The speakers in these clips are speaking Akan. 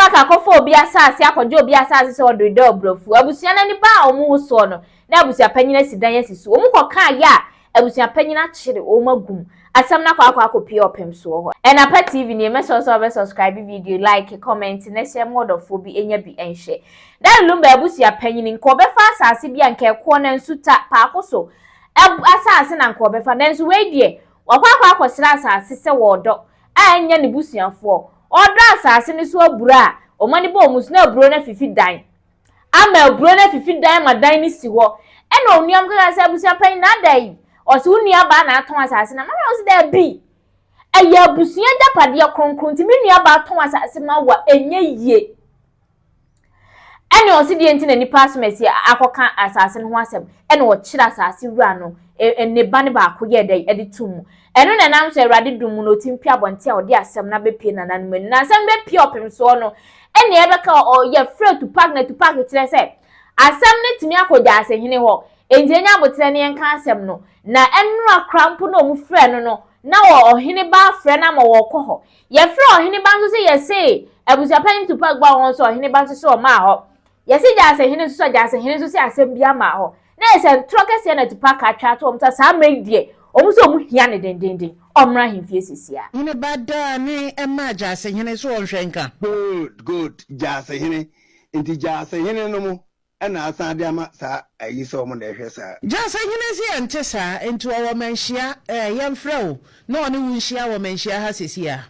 Tupac akɔfa obi asase akɔgye obi asase sɛ ɔde redɔ aburofo. Abusua no ani baa wɔn ho soɔ no, na abusua panyin asi dan asi so. Wɔn kɔkaa yɛ a, abusua panyin akyere wɔn agum. Asɛm no akɔ akɔ akɔpie ɔpem soɔ hɔ. Ɛnapa TV nie, mɛsrɛ sɛ wɔbɛ subscribe video, like, comment, na hyɛ ma ɔdɔfoɔ bi nya bi nhwɛ. Daddy Lumba abusua panyin, nka ɔbɛfa asase bi a nka ɛkoɔ na nsuta paako so asase na nka ɔbɛfa. Nanso wei deɛ, wakɔ akɔ akɔsrɛ asase sɛ wɔɔdɔ a ɛnyɛ ne busuafoɔ. Ɔdɔ asase no so aburo a, wɔn ani bɔ wɔn so na aburo no afifi dan. Ama aburo no afifi dan ma dan no si hɔ. Ɛna onuam kaka sɛ abusua panyin na ada yi. Ɔsɛ wo nua baa na atɔn asase na mama ɔsɛ daabi. Ɛyɛ abusua agyapadeɛ kronkron nti me nua baa tɔn asase ma wa ɛnyɛ yie. Ɛna ɔsi deɛ nti na nipa asomasi akɔka asase no ho asɛm ɛna ɔkyerɛ asase wura no ne ba ne baako yɛ dɛ ɛde to mu. Ɛno na ɛnam so Awurade dum mu na ɔtumi pie abɔnten a ɔde asɛm no abɛpie nananom anim. Na asɛm bɛpie ɔpem soɔ no ɛna ɛbɛka ɔyɛ frɛ Tupac na Tupac kyerɛ sɛ asɛm no tumi akɔ Gyaasehene hɔ. Enti ɛnyɛ abotrɛ ne yɛnka asɛm no. Na ɛnora kora mpo na ɔmo frɛ no no na wɔ ɔhene ba afrɛ no ama wɔkɔ hɔ. Yɛfrɛ ɔhene ba nso sɛ yɛse abusuapanyin Tupac ba wɔn nso ɔhene ba nso sɛ ɔmaa hɔ. Yɛse Gyaasehene nso sɛ Gyaasehene nso sɛ asɛm bi ama hɔ. Na yɛ sɛ ntorɔ kɛseɛ na Tupac atwa ato wɔn sɛ saa mmerɛ yi deɛ wɔn nso wɔn hia ne dendenden ɔmmra ahemfie sesia. Hene ba daa ne ɛmaa Gyaasehene so ɔnhwɛ nka. Good good Gyaasehene nti Gyaasehene no mo ɛna asan de ama saa ayi sɛ ɔmo na ɛhwɛ saa. Gyaasehene se ɛnte saa nti ɔwɔ manhyia ɛɛ yɛmfrɛ wo na ɔne wo nhyia wɔ manhyia ha sesi a.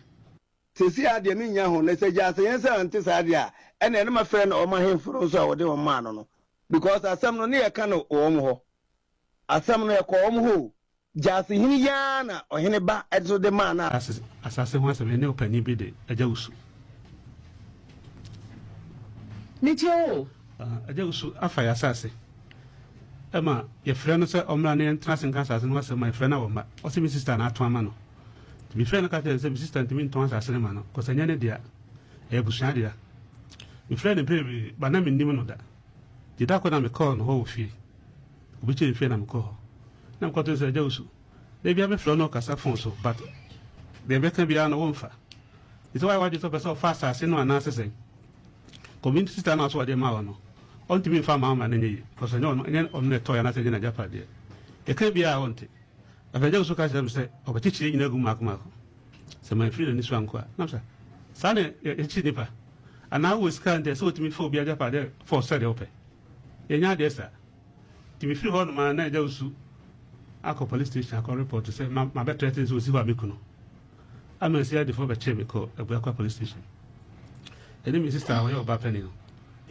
Sesi a deɛ menya ho na sɛ Gyaasehene sɛ ɔnte saa deɛ a ɛna ɛno mafrɛ no ɔmo ahemfo no nso a wɔde wɔn maa no no because asɛm no ne yɛka no wɔ wɔn hɔ asɛm no ɛkɔ wɔn hɔ o Gyaasehene yaa na ɔhene ba ɛde de maa no a. Asase ho asɛm ɛne ɔpanin bi de Agya Wusu. Metie o. Agya Wusu afa yɛ asase ɛma yɛfrɛ no sɛ ɔmmra ne yɛntena ase nka asase no ho asɛm ma yɛfrɛ no a wɔmma. Ɔsɛ me sister na ato ama no. Nti mefrɛ no ka kyerɛ no sɛ me sister ntumi ntɔn asase no ma no kɔsɛ ɛnyɛ ne dea, ɛyɛ abusua dea. Mefrɛ no mpɛn bebree ba na mennim no da. Nti da koro na mekɔɔ no hɔ wɔ fie. Obi kyerɛ me fie na mekɔɔ hɔ. Na mekɔto no sɛ Agya Wusu, da biara mefrɛ wo na ɔkasa phone so but deɛ mɛka biara no womfa. Nti sɛ woayɛ w'adwene sɛ wopɛ sɛ ɔfa asase no anaasɛ sɛn? Community sister no a ɔsɛ ɔde ma wo no, ɔntumi mfa mma wo ma no nyɛ yie because ɛnyɛ ɔno ɛnyɛ ɔno na ɛtɔeɛ anaasɛ ɛnyɛ n'agyapadeɛ. Yɛka biara a ɔnte. Afei Agya Wusu ka kyerɛ me sɛ ɔbɛkyekyere yɛn nyinaa agu mu mmaako mmaako sɛ mamfiri n'ani so ankɔ a. Na sɛ saa na yɛkyekyere nnipa anaa wowɔ sika nti ɛsɛ sɛ wotumi fa obi agyapadeɛ force sɛdeɛ wopɛ. Yɛnyɛ adeɛ saa. Nti mefiri hɔ nom a na Agya Wusu akɔ police station akɔ report sɛ mabɛ threaten sɛ ɔsi hɔ a mɛku no. Ama CID foɔ bɛkyee me kɔ Abuakwa police station. Ɛne me sister a ɔyɛ ɔba panin no.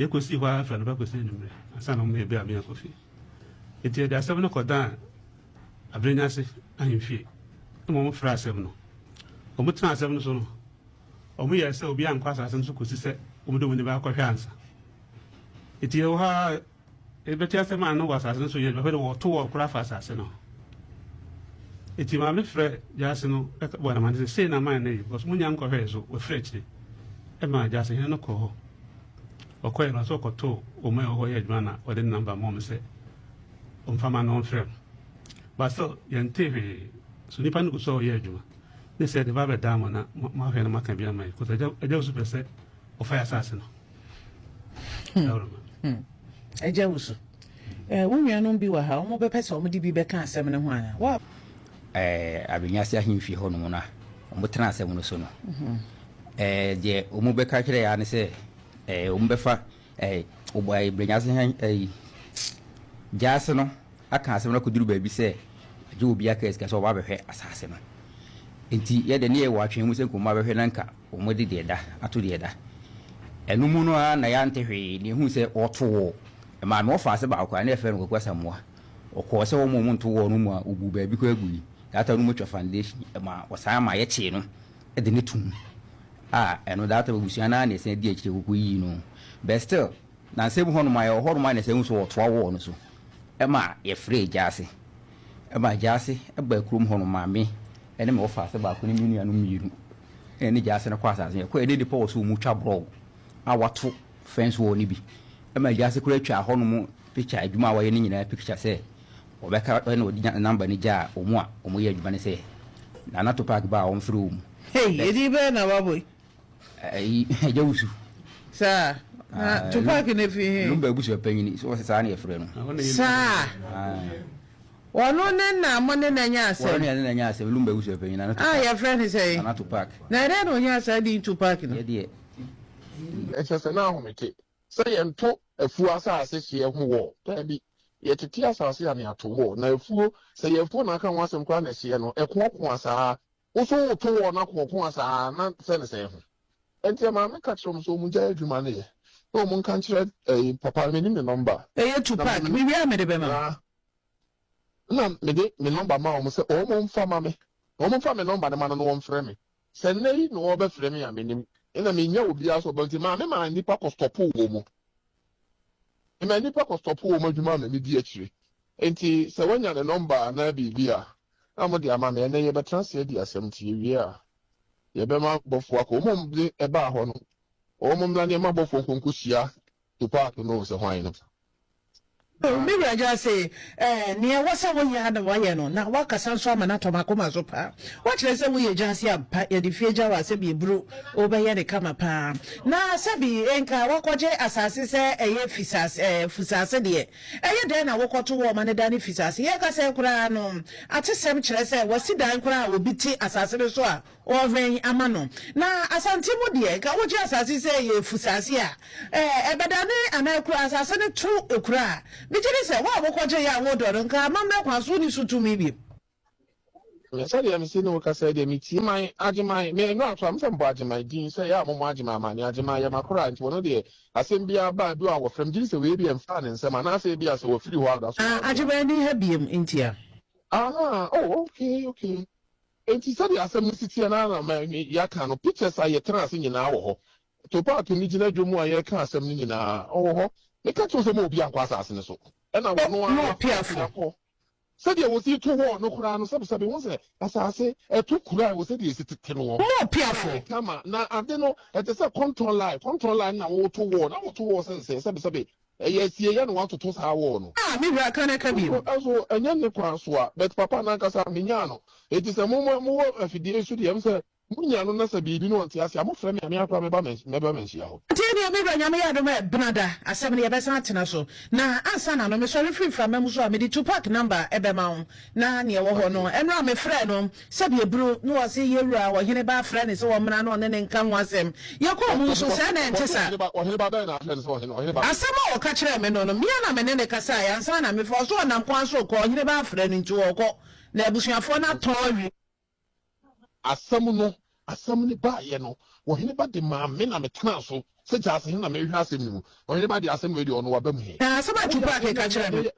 Yɛkɔsii hɔ ara firi anɔpa kɔsi anwummerɛ ansa na wɔn yɛ bɛ a me akɔ fie. Nti yɛde asɛm no kɔdaa Aberɛnyase ahemfie ma wɔn frɛ asɛm no. Wɔn tena asɛm no so no, wɔn yɛɛ sɛ obi ankɔ asase no so kɔsi sɛ wɔn de wɔn ani bɛakɔhwɛ ansa. Nti yɛwɔ hɔ ara yɛbɛte asɛm a no wɔ asase no so yɛ bɛhwɛ de wɔto wɔ koraa fa asase no. Nti maame frɛ gyaase no bɔ no amane sɛ sei na man no yɛ because monya nkɔhwɛɛ so wɔafiri akyire. Ɛma gyaase hene no kɔ hɔ. Ɔkɔɛ no ɔsɛ ɔkɔtoo wɔn a ɛwɔ hɔ yɛ adwuma na ɔde ne namba ma wɔn sɛ ɔmfa ma no ɔmfrɛ no. But still yɛntee hwee. So nipa no gu so a ɔyɛ adwuma. Ne sɛ de ba bɛdaa mo na moahwɛ no moaka bi ama yɛ. Because agya agya Wusu pɛ sɛ ɔfa yɛ asase no. Agya Wusu, wo nuanom bi wɔ ha, wɔn bɛpɛ sɛ wɔn de bi bɛka asɛm no ho ana? Wa. Abenyase ahemfie hɔnom no a wɔtena asɛm no so no, deɛ wɔbɛka kyerɛ yɛ ne sɛ wɔbɛfa Abenyase gyaase no aka asɛm no akɔduru baabi sɛ agye obi aka sika sɛ ɔba abɛhwɛ asase no. Nti yɛde ne yɛwɔ atwene mu sɛ nkɔmmɔ abɛhwɛ na nka wɔde deɛ da ato deɛ da. Ɛno mu no ara na yɛante hwee na yɛhuu sɛ wɔto wɔ. Maame wɔfa ase baako a na yɛfrɛ no Kwaku Asamoah. Ɔkɔɔ sɛ wɔn a wɔnto wɔ no mu a ɔbuu baabi kɔ agu yi. That time no wɔatwa foundation ma wɔsan ma yɛkyee no de no to mu a ɛno that time abusua no ara na yɛsan di akyire kɔkɔ yii no. But still nansa mu hɔnom a yɛwɔ hɔnom a na yɛsan hu sɛ wɔtoa wɔ no so ma yɛfrɛɛ Gyaase. Ɛma Gyaase baa kurom hɔnom maa me ne me wɔfa ase baako ne me nuanom mmienu ɛna ne Gyaase no kɔ asase no. Yɛkɔɛ ne nnipa wɔ so wɔn twa brɔg a wɔato fence wall no bi. Ɛma Gyaase koraa twaa hɔnom picture adwuma a wɔayɛ no nyinaa picture sɛ wɔbɛka ɛna wɔde number no gyaa wɔn a wɔyɛ adwuma no sɛ Nana Tupac ba a wɔmfrɛ wɔn. Hey, edin bɛyɛ na wabɔ yi. Ɛyi Agya Wusu. Saa. Na Tupac no fi he? Lumba abusua panyini, so wɔsɛ saa na yɛfrɛ no. Saa. Ɔno ne na mo ne no anya asɛm? Ɔno ne yɛne no anya asɛm, Lumba abusua panyin, Nana Tupac. A yɛfrɛ no sɛn? Nana Tupac. Na ɛdɛn na ɔnyaa saa din Tupac no? Yɛ deɛ. Ɛkyerɛ sɛ na ahomete sɛ yɛnto afuo asase hyeɛ ho wɔ. Daabi. Yɛtete asase a na yɛato wɔ. Na afuo, sɛ ɛyɛ afuo na aka ho asɛm koraa na ɛhyeɛ no, ɛkoakoa saa. Wo nso woto wɔ na koakoa saa na sɛ ne sɛn ho. Enti ɛmaa meka kyerɛɛ wɔn sɛ wɔngyae adwuma no yɛ, na wɔnka nkyerɛ ɛyi, papa no, mennim ne nɔmba. Ɛyɛ Na Tupac, me, mewie a mede bɛma wo. na, na mede me nɔmba maa wɔn sɛ wɔmfa ma me, na wɔmfa me nɔmba no ma no na wɔmfrɛ me. Sɛ nnɛ yi na wɔrebɛfrɛ me a, mennim. Ɛna mennya obiara sɛ ɔba nti, maame maa nnipa kɔstɔpoo wɔn. Memaa nnipa kɔstɔpoo wɔn adwuma ma medi akyire. Enti sɛ wɔanya ne nɔmba anaa biribi a, na wɔde ama me. Ɛnnɛ yɛbɛtena ase adi asɛm nti yɛwie a, yɛbɛma bɔfoɔ akɔ. Wɔn a wɔde ɛbaa hɔ no, wɔn mmra na yɛmma bɔfoɔ nkɔ nkɔhyia Tupac no sɛ hwan no. Oh, me wura Gyasi, eh, nea ɛwɔ sɛ woyɛ ara na woayɛ no, na woakasa nso ama no atɔ m'akoma so paa. Woakyerɛ sɛ woyɛ Gyasi ampa, yɛde fie gya wo a sɛbi eburu, wobɛyɛ no kama paa. Na sɛbi nka woakɔgye asase sɛ ɛyɛ fisase, eh, fusase deɛ, ɛyɛ dɛn na wokɔto wɔ ma no dane fisase? Yɛrekasa yi koraa no, atesɛm kyerɛ sɛ wɔasi dan koraa a obi te asase no so a Ɔwɛn ama no. Na Asante mu deɛ, nka wogye asase sɛ ɛyɛ fusase a, ɛɛ, ɛbɛdane anaa kura asase no to kura a, megye di sɛ wo a wokɔgyeeɛ a wodɔ no, nka amammerɛ kwan so wonni so tumi bio. Na sɛdeɛ mese ne wo kasa yi deɛ, metie. Agyeman, Agyeman, me nnora to a, mesɛ mebɔ Agyeman din sɛ ɛyɛ a mommɔ Agyeman amaneɛ, Agyeman yɛ m'akora nti ɔno deɛ asɛm biara ba a, bi wɔ a wɔfrɛ me, gye di sɛ wei deɛ mfaa ne nsam anaasɛ ebia sɛ wafiri hɔ a ɔda so wɔ Ah, hɔ deɛ a. Agyeman nni ha biom nti a. Ah, oh, okay, okay. Enti sɛdeɛ asɛm no si teɛ no ara na ma yɛaka no. Pictures a yɛtenaa ase nyinaa wɔ hɔ. Topaat no gyina dwom a yɛreka asɛm no nyinaa, ɔwɔ hɔ. Meka kyerɛ wo sɛ mma obiara nkɔ asase no so. Ɛna wɔno ara Piafo. akɔ. Sɛdeɛ wɔsi to wall no koraa no, sɛbesɛbe, wohu sɛ asase, ɛto kuro a ɛwɔ sɛdeɛ ɛsi tete noɔ. Mo Piafo. Kama, na ade no, ɛte sɛ contour line, contour line na woto wall, na woto wall sɛ nsɛn, sɛbesɛbe, Ɛyɛ asieeɛ na watoto saa wall no. Ah me wura ka na ka bio. Nso ɛnyɛ ne kwan so a but papa no ankasa menyaa no enti sɛ mo mowɔ afidie yi so deɛ ɛm sɛ monya no na sɛ biribi no ɔnte ase a mofrɛ me a me ara koraa mɛba mɛba manhyia hɔ. Nti ɛneɛ me wura Nyame yɛ adom a Ɛbenada asɛm no yɛbɛsan atena so na ansa na no mesɔre firi mframa mu so a mede Tupac number bɛma wo na neɛ ɛwɔ hɔ no ɛnora mefrɛɛ no Sɛbi eburo na ɔse yɛwura ɔhene ba afrɛ no sɛ ɔmmra na ɔne no nka ho asɛm. Yɛkɔɔ mu nso saa na ɛnte saa. Asɛm a ɔka kyerɛɛ me no no, me ara na me ne no kasaeɛ ansa na mefa. Ɔse ɔnam kwan so rekɔ, ɔhene ba afrɛ no nti ɔrekɔ, na abusuafoɔ no atɔn awie. Asɛm no, asɛm no baeɛ no, ɔhene ba de maa me na metenaa so sɛ gyaasehene na merehwɛ asɛm no mu. Ɔhene ba deɛ asɛm wei deɛ ɔno waba mu he. Na asɛm a Tupac ka kyerɛɛ me.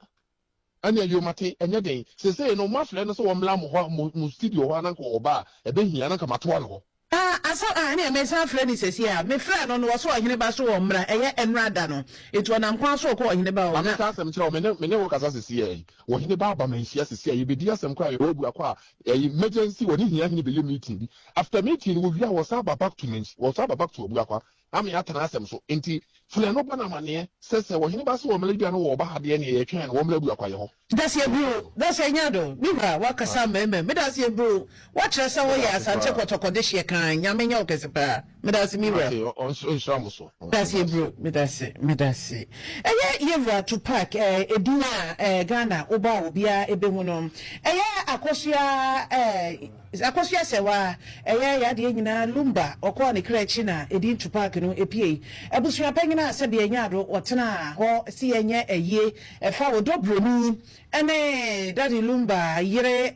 Ɛneɛ yoo mate, ɛnyɛ den. Seesei no moafrɛ no sɛ ɔmmra mo hɔ, mo mo studio hɔ a na anka ɔba a, ɛbɛhia na anka matoa no hɔ. Ah asɛm ah ɛneɛ mesan frɛ no seesei a, mefrɛɛ no no ɔse ɔhene ba so ɔmmra, ɛyɛ ɛnora da no, nti ɔnam kwan so rekɔ ɔhene ba hɔ Ma na. menka asɛm nkyerɛ wo, me ne me ne wo kasa seesei yi, ɔhene ba aba manhyia seesei a, yɛbɛdi asɛm koraa, yɛwɔ Abuakɔ a, ɛyi emergency, wɔne hia hene bɛyɛ meeting bi, after meeting no wɔwie a wɔsan ba back to Manhy, wɔsan ba back to Abuakwa, Ame atena asɛm so. Enti, frɛ no bɔ no amaneɛ sɛ, sɛ ɔhene ba se wɔmmra bi a na wɔreba ha deɛ, neɛ yɛtwɛn no, wɔmmra abu akwaeɛ hɔ. Medaseɛ bro, daseɛ nya do, me wura wakasa mmarima mu, medaseɛ bro, wakyerɛ sɛ woyɛ Medase Asante paa. Kɔtɔkɔ dehyeɛ kann, Nyame nyɛ wo kɛse paa, medase me wura. Mate, ɔnhyira mo so. Medaseɛ Medase. bro, medase, medase. Ɛyɛ yɛwura Tupac eh, edin a eh, Ghana wobɔ a obiara ɛbɛhu no, ɛyɛ Akosua eh, Akosua Serwaa, ɛyɛ y'adeɛ nyinaa Lumba, ɔkɔɔ ne kra akyi na edin Tupac no epiei. Abusua panyin a sɛdeɛ ɛnyaa do wɔtenaa hɔ se yɛnyɛ ayie ɛfa Odo Broni ne Daddy Lumba yere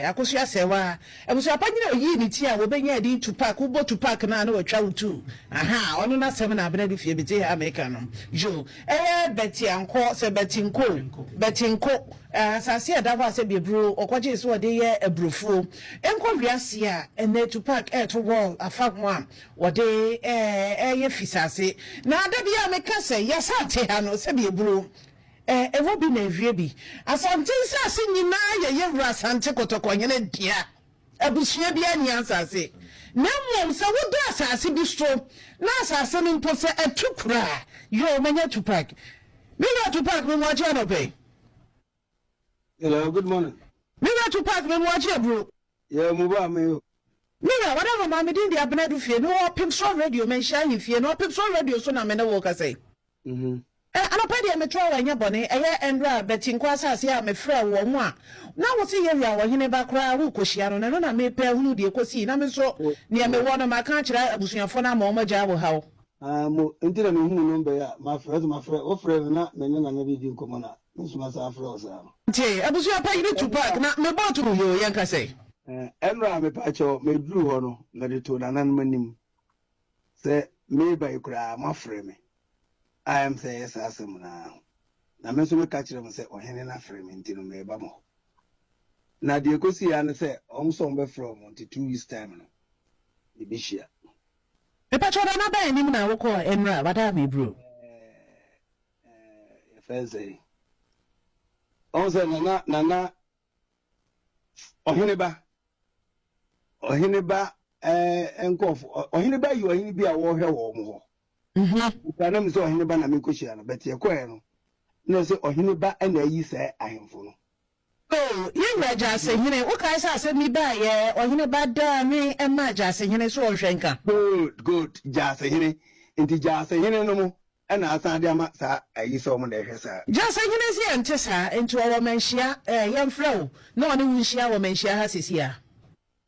Akosua Serwaa. Abusua panyin a oyii ne ti a wɔbɛnyaa edin Tupac, wobɔ Tupac no a na watwa wo tu, ahaa, ɔno n'asɛm na Abena Dufie mete ha meka no. Yo, ɛyɛ Betty Ankɔ, sɛ Betty Nko o, Betty Nko. Asase a ɛda hɔ a sɛbi aburo ɔkɔgyee sɛ ɔde yɛ aburofuo nkɔ wiase a ɛnnɛ Tupac reto wall afa ho a wɔde reyɛ fisase. Na da biara meka sɛ y'Asante ha no sɛbi aburo ɛwɔ bi na ɛwie bi. Asante nsase nyinaa yɛ yɛn wura Asante Kɔtɔkɔhene dea. Abusua biara nni asase. Na mmom sɛ wodɔ asase bi so na asase no mpo sɛ atu kura a, yoo manya Tupac. Me wura Tupac me mu agye anɔpa yi. Hello, good morning. Me wura Tupac me mu agye aburo. Yeah, mo ba me. Me wura, w'adamfo maa me din de Abena Dufie. Mewɔ Ɔpemsoɔ Radio, Manhyia Ahemfie no. Ɔpemsoɔ Radio so na me ne wo rekasa yi. Ɛ, anɔpa yi deɛ metoa wo ɛnyɛ bɔne. Ɛyɛ ɛnora Bɛtinkɔ asase a mefrɛɛ wo wɔ ho a na wo se yɛwura ɔhene ba koraa worekɔhyia no, na ɛno na merepɛ ahunu deɛ ɛkɔsii, na me nso deɛ mewɔ no maka akyerɛ abusuafoɔ no ama wɔagyaa wo haw. Ah, mo, nti na mehuu nɔmba yi a, mafrɛ, sɛ mafrɛ, wofrɛɛ me na me ne Nana bi redi nkɔmmɔ na me nso masan afrɛ wo saa no. Nti, abusua pa yi ne Tupac na mebɔɔ to yoo, yɛnka sɛ. Eh, ɛnora mepaakyɛw, meduruu hɔ no, mede too nananom anim sɛ mereba yi koraa moafrɛ me a ɛm sɛ ɛyɛ saa asɛm no ara ho. Na me nso meka kyerɛɛ mo sɛ ɔhene no afrɛ me nti no mereba mo hɔ. Na deɛ ɛkɔsii ara ne sɛ wɔn nso wɔbɛfrɛ wɔn nti 2 weeks time no yɛbɛhyia. Mepakyɛw Nana bɛn anim na wokɔɔ ɛnora wada me bro. Ɛɛ yɛfrɛ no sɛn? Ɔhu sɛ Nana Nana ɔhene ba ɔhene ba ɛɛ nkurɔfo ɔhene ba yi ɔhene bi a wɔrehwɛ wɔn hɔ. Nka na mi sɛ ɔhene ba na mekɔhyia no bɛte ɛkɔɛ no na sɛ ɔhene ba na ayi saa ahemfo no. Oh, yɛn wura Gyasehene, wokae sɛ asɛm yi baeɛ, ɔhene ba daa nwen maa Gyasehene so ɔnhwɛ nka. Good, good, Gyasehene. Nti Gyasehene no mo na asan de ama saa ayi sɛ wɔn na ɛhwɛ saa. Gyasehene se ɛnte saa, nti ɔwɔ manhyia, eh, yɛmfrɛ wo na ɔne wo nhyia wɔ manhyia ha seesei ara.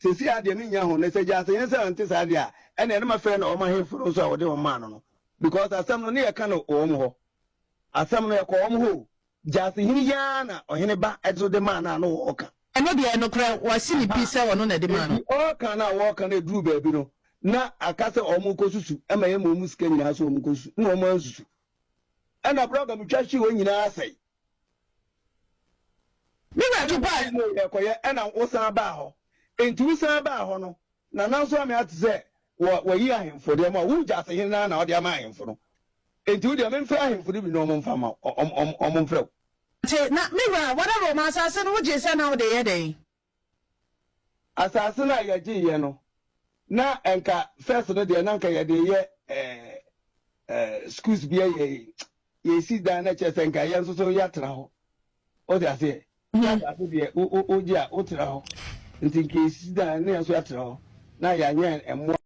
Seesei ara deɛ mennya ho, na sɛ Gyasehene sɛ ɛnte saa deɛ a, ɛneɛ na mafrɛ no wɔn ahemfo no nso a wɔde wɔn maa no no, because asɛm no ne yɛka no wɔn hɔ. Asɛm no ɛkɔ wɔn hɔ o, Gyasehene yi ara na ɔhene ba nso de maa no a na ɔreka. Ɛno deɛ nokorɛ, wasi ne pi sɛ ɔno na ɛde maa no. Enti ɔreka no a wɔreka no ɛduruu baabi no, na aka sɛ wɔrekɔsusu ma yɛma wɔn sika nyinaa sɛ wɔnkɔsusu, na wɔansusu. Ɛnna blɔg a metwa hwee hɔ nyinaa sɛe. Me wura Tupac. Yɛkɔyɛ, ɛnna wosan baa hɔ. Enti wosan baa hɔ no, Nana nso ame ate sɛ wɔ wɔayi ahemfo de ama wo Gyasehene no ara na ɔde ama ahemfo no. Enti wo deɛ memfrɛ ahemfo no bi na wɔmfa mma wo, wɔn wɔn wɔmfrɛ wo. Nti na me wura, whatever ma asase no wogyee sɛ na wode yɛ dɛn? Asase no a yɛgyeeɛ no, na nka first no deɛ na nka yɛde reyɛ ɛɛ ɛɛ schools bi yɛ yɛsi dan na kyerɛ sɛ nka yɛn nso so yɛatena hɔ. Wote aseɛ? Sɛ asase deɛ wogye a wotena hɔ. Nti nka yɛsisi dan na yɛn nso yɛatena hɔ na yɛanyɛ mmoa.